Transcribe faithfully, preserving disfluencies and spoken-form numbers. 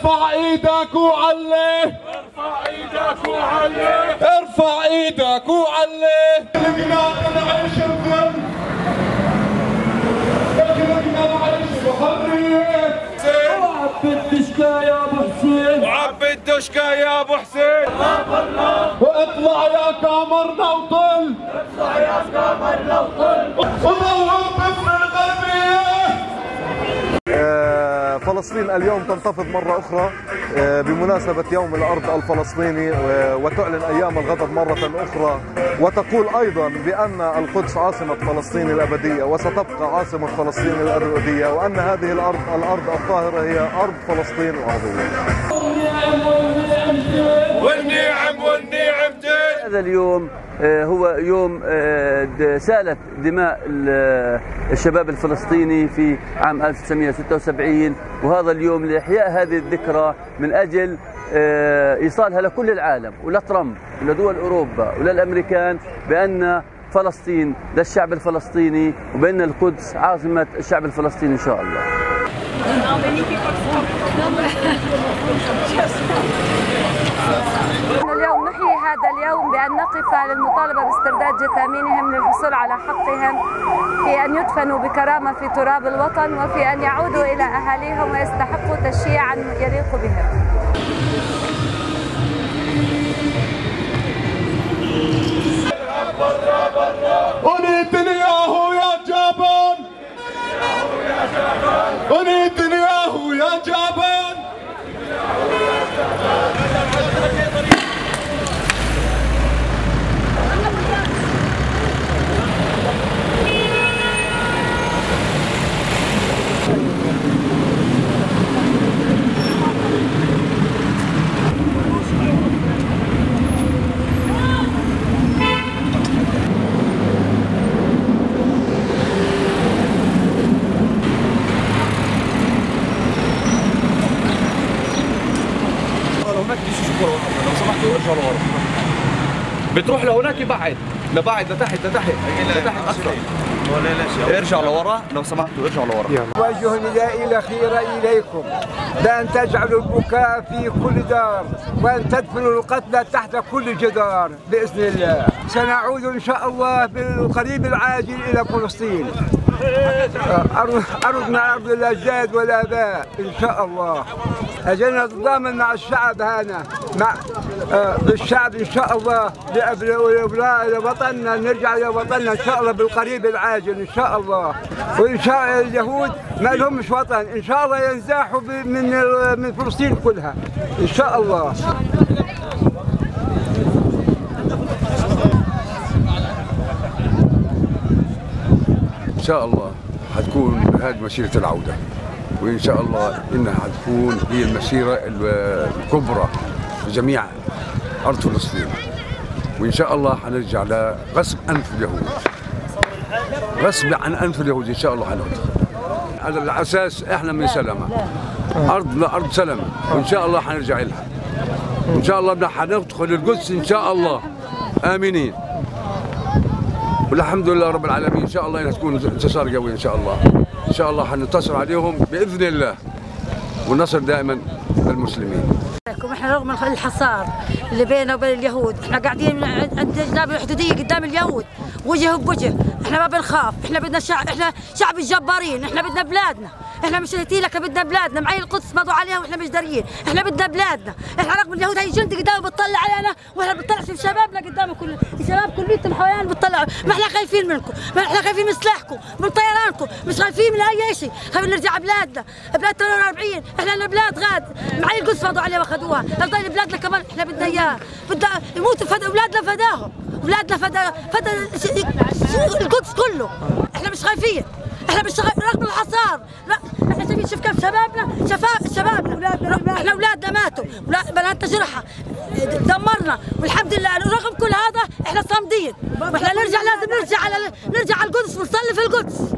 ارفع ايدك وعلي. ارفع ايدك وعلي. ارفع ايدك وعلي. لقينا نعيش الذل. لقينا نعيش الحرية. وعبي الدشكة يا أبو حسين. وعبي الدشكة يا أبو حسين. واطلع يا كامرنا وطل. اطلع يا كامرنا وطل. وضوي الطفل الغربي. آه، فلسطين اليوم تنتفض مرة أخرى، آه، بمناسبة يوم الأرض الفلسطيني، آه، وتعلن أيام الغضب مرة أخرى، وتقول أيضًا بأن القدس عاصمة فلسطين الأبدية، وستبقى عاصمة فلسطين الأبدية، وأن هذه الأرض، الأرض الطاهرة، هي أرض فلسطين العربية. والنعم، والنعم. هذا اليوم، آه، هو يوم، آه، د-، سالت دماء ال-، الشباب الفلسطيني في عام ألف وتسعمية وستة وسبعين، وهذا اليوم لإحياء هذه الذكرى من أجل، آه، إيصالها لكل العالم، ولترامب، ولدول أوروبا، وللأمريكان، بأن فلسطين للشعب الفلسطيني، وبأن القدس عاصمة الشعب الفلسطيني إن شاء الله. اليوم نحيي هذا اليوم بأن نقف للمطالبة باسترداد جثامينهم للحصول على حقهم في أن يدفنوا بكرامة في تراب الوطن، وفي أن يعودوا إلى أهاليهم ويستحقوا تشييعا يليق بهم. ونتنياهو يا جبان. ونتنياهو يا جبان. هناك في شوشو كورة واحدة، لو سمحتوا ارجعوا لورا. بتروح لهناك بعد، لبعد، لتحت، لتحت، لتحت أكثر. ارجع لورا، لو سمحتوا، ارجع لورا. أوجه ندائي الأخير إليكم بأن تجعلوا البكاء في كل دار، وأن تدفنوا القتلى تحت كل جدار. بإذن الله سنعود إن شاء الله بالقريب العاجل إلى فلسطين. أرض، أرضنا أرض الأجداد والآباء إن شاء الله. أجلنا تتضامن مع الشعب هانا، مع، آه، بالشعب إن شاء الله، لأبناء، لأبناء، لوطننا، نرجع لوطننا إن شاء الله بالقريب العاجل إن شاء الله. وإن شاء اليهود ما لهمش وطن، إن شاء الله ينزاحوا ب-، من ال-، من فلسطين كلها. إن شاء الله. إن شاء الله حتكون هذه مسيرة العودة، وإن شاء الله إنها حتكون هي المسيرة ال-، الكبرى لجميع أرض فلسطين، وإن شاء الله حنرجع لغصب أنف اليهود. غصب عن أنف اليهود إن شاء الله حنرجع. على الأساس إحنا من سلامة. أرضنا أرض سلامة. وإن شاء الله حنرجع لها. وإن شاء الله بدنا حندخل القدس إن شاء الله. آمنين. والحمد لله رب العالمين. إن شاء الله إنها تكون انتصار قوي إن شاء الله. إن شاء الله حننتصر عليهم بإذن الله. والنصر دائمًا للمسلمين. احنا رغم الحصار اللي بيننا وبين اليهود، احنا قاعدين عند، عند جناب الحدودية قدام اليهود، وجه بوجه. احنا ما بنخاف، احنا بدنا شع-، احنا شعب الجبارين، احنا بدنا بلادنا، احنا مش هنتي لك، بدنا بلادنا، معي القدس مضوا عليها واحنا مش داريين، احنا بدنا بلادنا، احنا رغم اليهود هاي جند قدام بتطلع علينا، واحنا بنطلع في شبابنا قدامه كله، الشباب كليتهم حوالينا بتطلع، ما احنا خايفين منكم، ما احنا خايفين من سلاحكم، من طيرانكم، مش خايفين من اي شيء، خايفين نرجع بلادنا، بلاد ثمانية وأربعين، احنا لنا بلاد غاد، معي القدس فاضوا عليها واخذوها، هذول بلادنا كمان احنا بدنا اياها، بدنا يموتوا فدا-، اولادنا فداهم، اولادنا فدا، فدا ش-، ش-، القدس كله، احنا مش خايفين، احنا مش خايفين رغم الحصار، لا، احنا شايفين، شوف كيف شبابنا، شفا-، شبابنا. احنا اولادنا ماتوا، ولا-، بناتنا جرحى، دمرنا، والحمد لله رغم كل هذا احنا صامدين. واحنا نرجع، لازم نرجع على ال-، نرجع على القدس ونصلي في القدس.